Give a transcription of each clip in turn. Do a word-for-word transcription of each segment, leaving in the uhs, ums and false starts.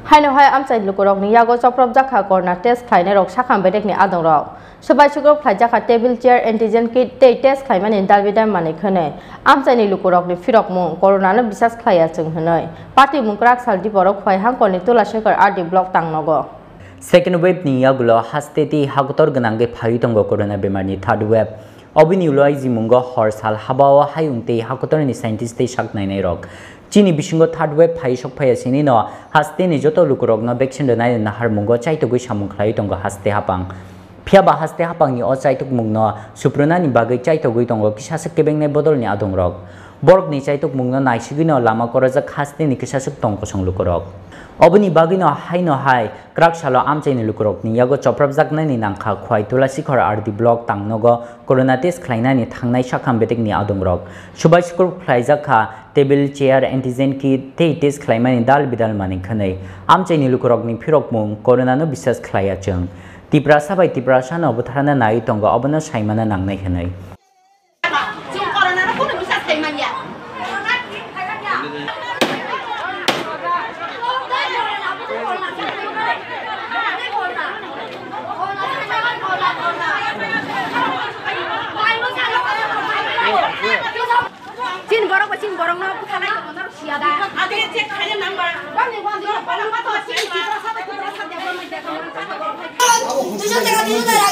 Haino hai amchai lukurokni yago chopropjak kha corona test khlainairok sakham bedekni adongrok. Swbai sukrub khlaijakha table chair, antigen kit tei test khlaimani dalbidal manwi khwnwi. Amchaini lukurokni phirokmung, corona no bisas khlaiya chwng hwnwi. Patimung kwrak sal diporo Khwai hangkorni Tulasekhar R D block tangnogo. Second wave ni yagulo haste tei hakotor gwnangwi phaiwi tongo corona bemarni third wave. Oboni ulo aijimungo hor sal habao hayung tei hakotorni scientist tei sak nainairok. Chini bisingo third wave phai sok phaiya sinino hasteni joto lukurokno vaccine rwnai naharmungo chaitogwi samung khlaiwi tongo haste hapang. Phiyaba haste hapangni o chaitukmungno suprunani bagwi chaitogwi tongo kisaswk kebengnai bodolni adongrok. Borokni chaitukmungno naisigwino lama korojak hasteni kisaswk tong kosong lukurok. Oboni bagwino haino hai kwrak salo amchaini lukurokni yago chopropjaknani nangkha Khwai Tulasekhar R D block tangnogo corona test khlainani thangnai sakham bedekni adongrok. Swbai sukrub khlaijak kha table, chair, antigen kit tei test khlaimani dal bidal manwi khwnwi. Amchaini lukurokni phirokmung corona no bisas khlaiya chwng. Tiprasa bai Tiprasa no bwtharna naiwi tongo, obono saimana nangnai hwnwi. Chin borok ba chin borok no bwtharnai tongma norok siya da. Ade check khaina nang ba. Bang ni bang ni bang ni bang ni. Duijon taka, duijon taka.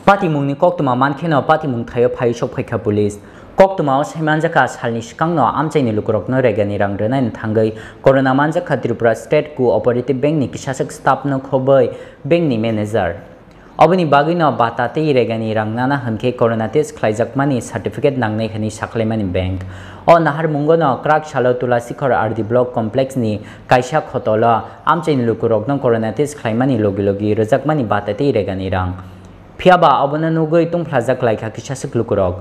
Patimungni koktwma mankheno patimung thaio phaiwi sok phaikha police. Koktwmao saimanjakha salni swkangno amchaini lukurokno regani rang rwnaini thangwi corona manjakha Tripura State Cooperative Bank ni kisaswk staff no khobwi bank ni manager. Oboni bagwino bata tei regani rang nana hwnkhe corona test khlaijakmani certificate nangnai hwnwi sakhlaimani bank. O naharmungono kwrak salo Tulasekhar R D block complex ni kaisa khotolo amchaini lukurokno corona test khlaimani logi logi rwjakmani bata tei regani rang. Phiyaba obono nugwi tungphlajak laikha kisaswk lukurok.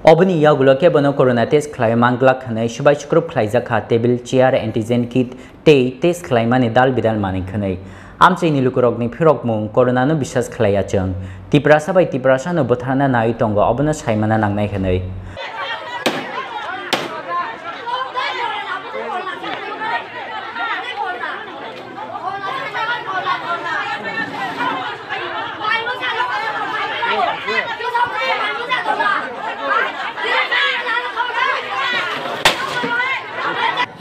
Oboni yagulo kebono corona test khlaiwi manglak hwnwi swbai sukrub khlaijakha table, chair, antigen kit tei test khlaimani dal bidal manwi khwnwi. Amchaini lukurokni phirokmung corona no bisas khlaiya chwng. Tiprasa bai Tiprasa no bwtharna naiwi tongo, obono saimana nangnai hwnwi.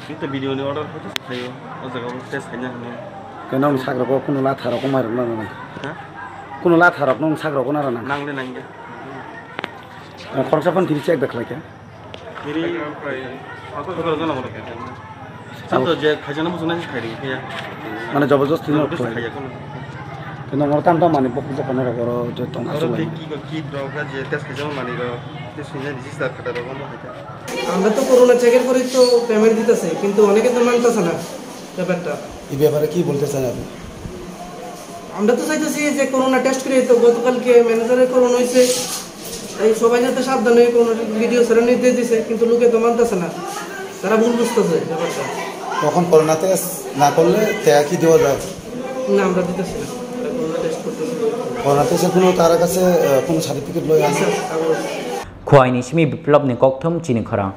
Ito video ni order hoito se khaio, o jaga o test khaina hwnwi. Khe nokni sakrok o kuno latha rok wng mari rok nang nang. Ha? Kuno latha rok nong sakrok o nara nang. Nang le nang ya. Khoroksa phone tiri check da khlai khe. Tiri, khoroksa jana mo. Sato je khaijana mo sunai khairi khe ya. Mane joborjosti no khlai. Khaiya kono. Khe nong tam tam mani bok bok no rok oro je tong asu. Oro te ki ki rok je test khaijana mani rok, test khaijana register khata rok mo khaita. আমরা তো করোনা চেকের পরেই তো পেমেন্ট দিতেছে, কিন্তু অনেকে তো মানতেছে না ব্যাপারটা। এই ব্যাপারে কি বলতে চান আপনি? আমরা তো চাইতেছি যে করোনা টেস্ট করে, তো গতকালকে ম্যানেজারের করোনা হয়েছে, এই সবাই যাতে সাবধান হয়ে কোনো ভিডিও ছাড়া নির্দেশ দিছে, কিন্তু লোকে তো মানতেছে না, তারা ভুল বুঝতেছে ব্যাপারটা। তখন করোনা টেস্ট না করলে টাকা কি দেওয়া যায়? না, আমরা দিতেছি না, আমরা করোনা টেস্ট করতেছি। করোনা টেস্টের কোনো তার কাছে, আহ, কোনো সার্টিফিকেট লই আছে? স্যার, কাগজ। Khwaini simi biplopni kokthum chini khorang.